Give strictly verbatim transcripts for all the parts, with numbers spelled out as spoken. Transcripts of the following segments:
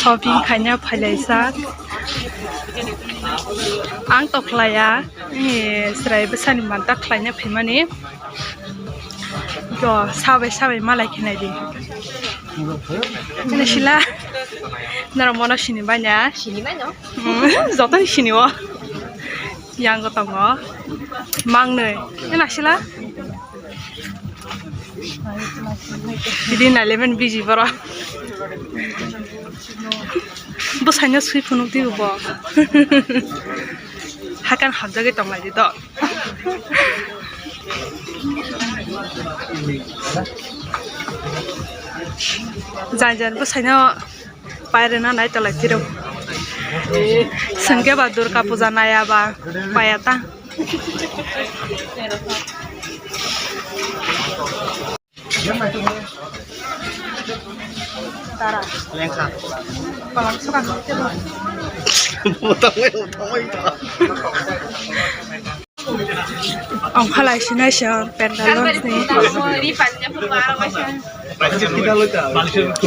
Shopping khaina phailaijak. Ang to khlaiya, eh, chwrai bwsani manta khlaina phaimani. Jo, sabai sabai malai khe naidi. Ani sila, norok mono sini banya. Sini banya? Hmm, jotoni sini o. Yang tongo. Mangnoi. Ani sila. Bidi nailaimani biji borok. Bwsaino swi phunuk di bo. Hakan hamjagwi tonglaidi to. Jan jan bwsaino pairwna nai tolai tiro. Sengke ba Durga puja naya ba paya ta. Dara. Lengkha. Palang suka nang tebo. Utang mai, utang mai. Ang khalai sinai sa pandal ni.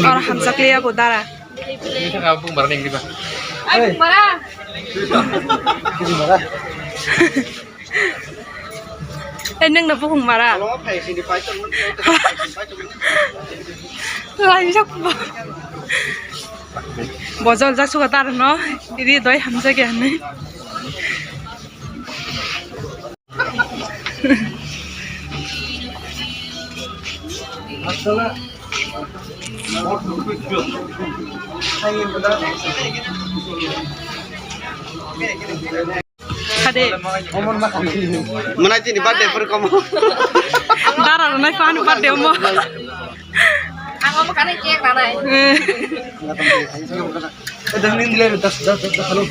Ora hamjak liya bo dara. Ini tak apa, barang yang di bawah. Ay, marah. Eh, nwng no bukhung mara. Laijak bo. Bojol jak suka tar no. Iri doi hamjak ya ni. Sade. Manai tini birthday phuru komo. Dara rwnai phano birthday omo. Ang omo kanai cake ranai. Eh. Dah ni nilai das das das hello.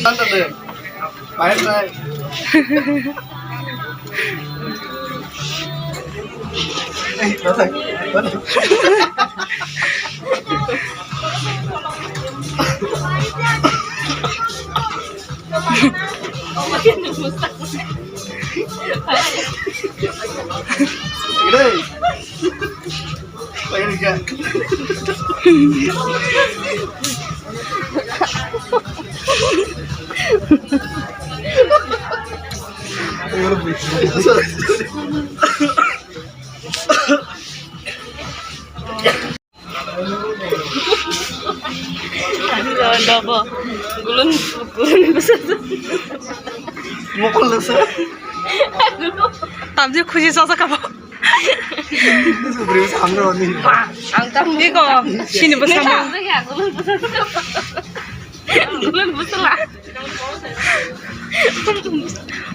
Tante de. Bye bye. Dobo. Gulun, gulun bwsa. Mokol bwsa. Tamjik khusi sosa kabo. Bwsa bwrwi samno ni. Ang tam iko sini bwsa mo. Gulun bwsa. Gulun bwsa la.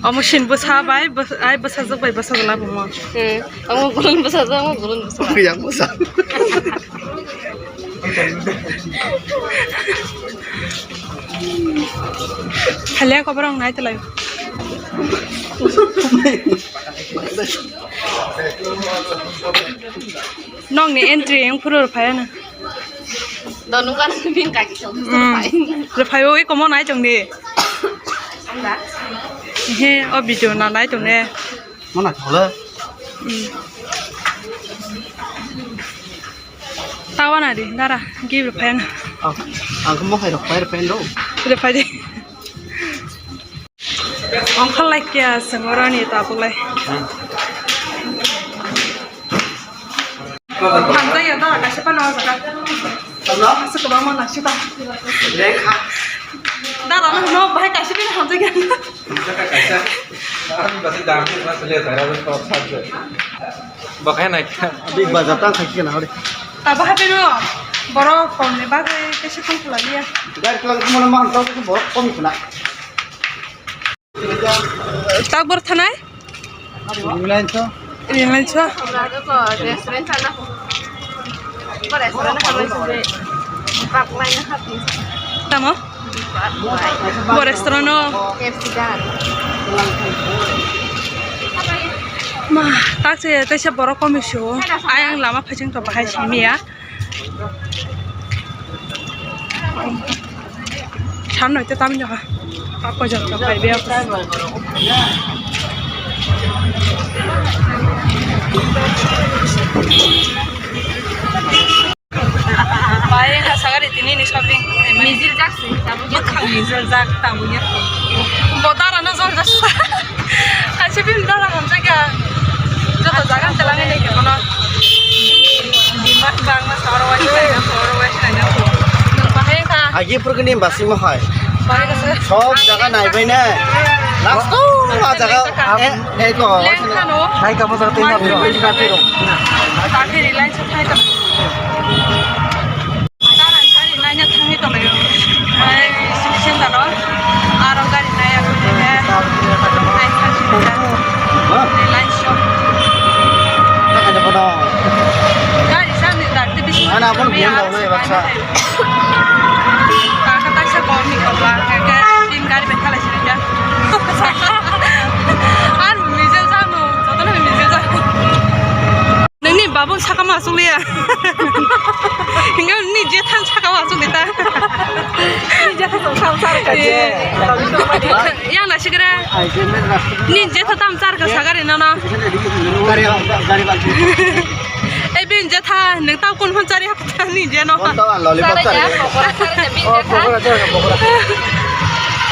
Omo sin bwsa bai, bwsa, ai bwsajwk bai bwsajwk labwmo. Hmm. Omo gulun bwsajwk, omo gulun bwsa. Yang bwsa. Haliya koborok nai tolai. Nokni entry wng phuru rw phaiya na. Donukan bini kaki song. Hmm. Rw phaiwi komo nai tongdi. Anda. He, o video na nai tongne. Mana thole? Hmm. Tawa na di, dara, give rw phaiya na. Oh, ang khe mohai rok phai rw phai do. Rw phai di. Ongkhor lai kya sengoroni tabuk lai. Hamjai ya da, kaisa pa na jaga. Asa kwbangma naisika. Da, da, no, no, bahai kaisa pa hamjai ya. Bakhai nai kha. Big Bazaar tang khai khe na hore. Tabuk hapheno borok komni bagwi kaisa tong khwlaiya. Gari klang khumana mang tong khe borok kom khwla. Tabuk thanai? Ringlainso. Ringlainso. Restaurant sana. Restaurant khamai sujai. Baklai na hapni. Tamo? Bo restaurant o. K F C dan. Ma, tak se, tei se borok komi su. Ayang lama phaiching to bahai simi ya. San noi te tam jaha. Apa jam to pai be apa. Bai, wngkha sagari tini ni shopping. Mijil jak se, tabuk. Bwkhang mijil jak, tabuk ya. Bo dara no jol jak sa. Kaisa bini dara hamjak ya. Joto jaga ni telang ni ke kono. Demand bang ma sa oro wai sa na, oro wai sa na. Nung bahai wngkha. Agi purgini basimo hai. Bahai ka sa. Sob jaga nai bai na. Last to ma jaga. Eh, eh, ko. Lengkha no. Nai ka mo jaga tei ma. Bahai ri line sa thai ta. Gari naina thangwi tonglaio. Ai, station dalo. Aro gari naiya thangwi khe. Ai, thangwi khe. Line shop. Gari sani dakti bisi. Ana, abon B M W baksa. Kaka taksa kol ni kol ba, kaka tin gari bethala sini ja. Ar mijel jano, jotono mijel jano. Nini babu sakama asuk liya. Hingga ni je than sakama asuk lita. Ni je than sakama asuk lita. Yang nasi kira. Ni je than tam sar ka sagari nana. Gari, gari, gari. Eh, bin je tha, neng tau kun phon chari hap tha ni je no. Bon tau lollipop chari. Sare ja, pokora, sare ja, bin je tha. Oh, pokora, pokora, pokora.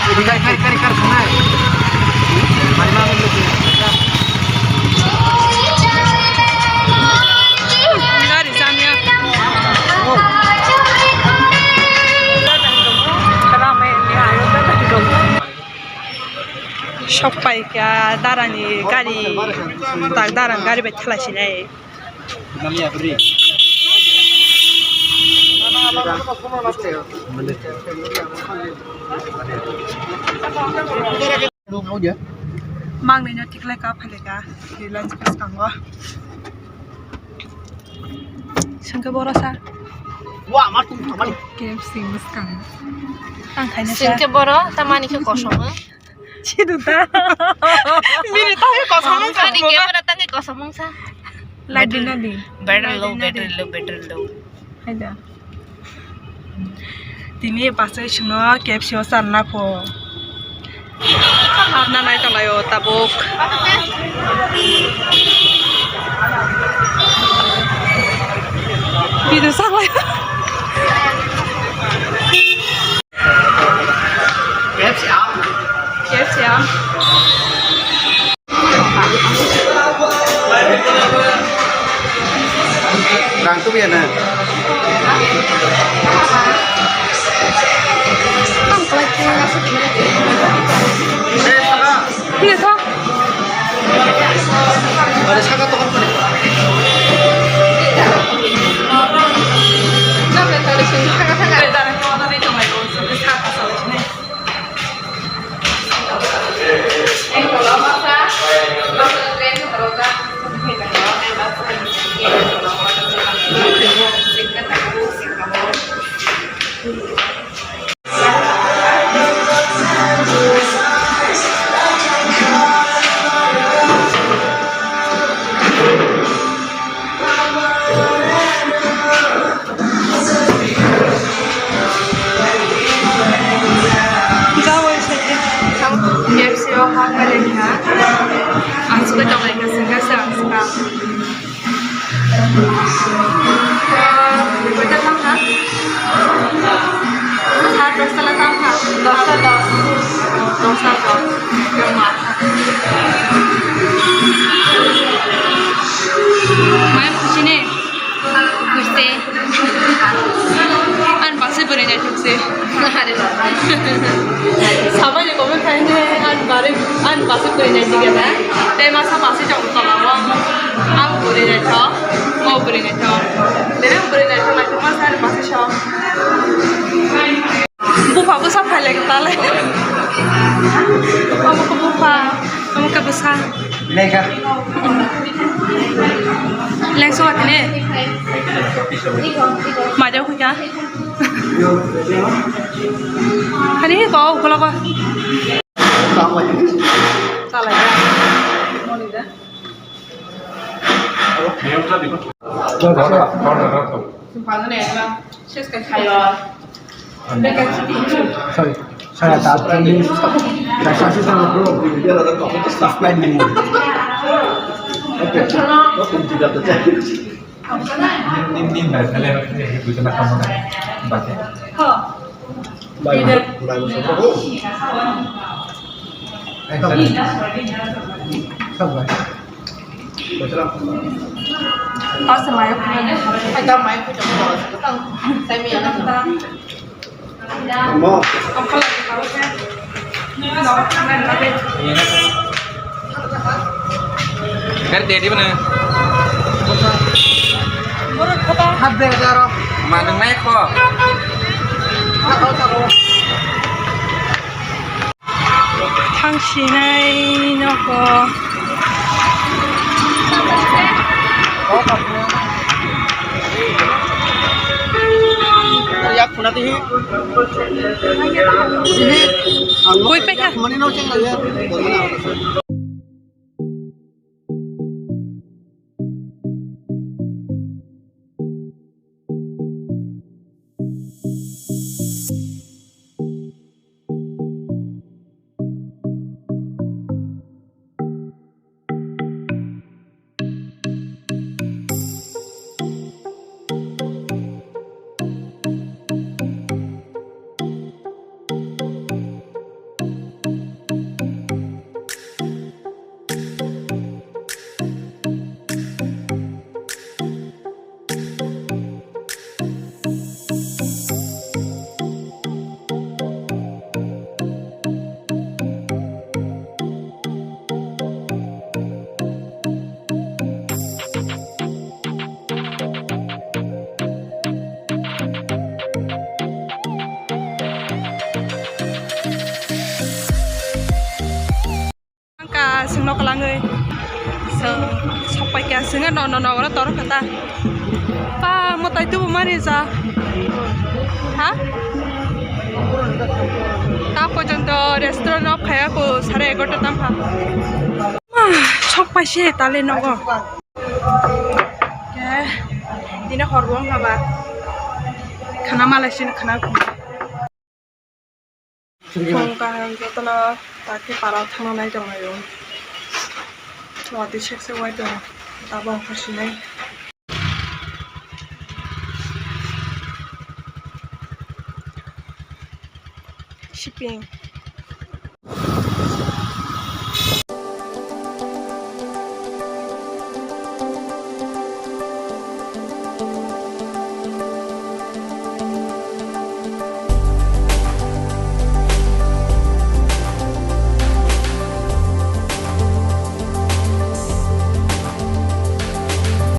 Kari, kari, kari, kari, kari. Mari, mari, mari. Gari samya. Sok pai kha darani gari, tak daran gari bai thalai sinai. Mangnino tiklai ka phailai ka, Reliance bwskango. Sengke boro sa. Wa, ma tum tamani. K F C bwskango. Tang khaina sa. Sengke boro, tamani khe kosom. Chidu ta. Bini tangwi kosom wngkha. Ani camera tangwi kosom wngkha. Light din na di. Battery low, battery low, battery low. Haida. Tini pasai sino K F C o charna pho. Hapna nai tonglaio tabuk. Video saklai. K F C am. K F C am. Rang tuh ya na. Ini tuh. Ada saka tuh kan. K F C o ha kha lekha. Ang suka tong lekha sengkha se ang suka. Koita thang kha? Sa dosta la thang kha? Dosta dos. Dosta dos. Yang ma. Mai khusi ne? Khusi. Ani basi bwrwi naithok se. Are baba. Sabai ni comment khai ne ani bare ani basi bwrwi naithok ya na. Tei masa basi chong tong abo. Abo bwrwi naithok. Mo bwrwi naithok. Tei bwrwi naithok naithok masa ani basi chong. Bupha bwsa phai lai ta le. Omo khe bupha, omo khe bwsa. Lekha. Lengso atine. Majau khuika. Hani ko ukologo. Chalai. Moni da. Sorry, sorry, sorry. Nin, nin, bai, bai, bai, bai, bai, bai, bai, bai. Bai, bai, bai, bai. Ekdom bai. Pas mayo. Ekdom mayo. Sai mi ana. Mo. Gari dedi mana? Hat de jaro. Manung naik kok. Thang sinai nogo. Yak khuna dihi. Koi pekha. Mani no cheng lagi. Angka sengno kwlangwi. Seng sokpai kha, sengno no, no, no, oro toro kha ta. Pa, mwtai tubu mari ja. Ha? Ta porjonto restaurant o phaiya ko, sare egarota tang kha. Ma, sokpai se tale nogo. Ke, dine horbo wngkha ba. Khana malai sini khana. Phone kaham jotono takhe para thangna nai tonglaio. Watwi sek sek wai tongo. Tabok wngkha sinai. Shipping.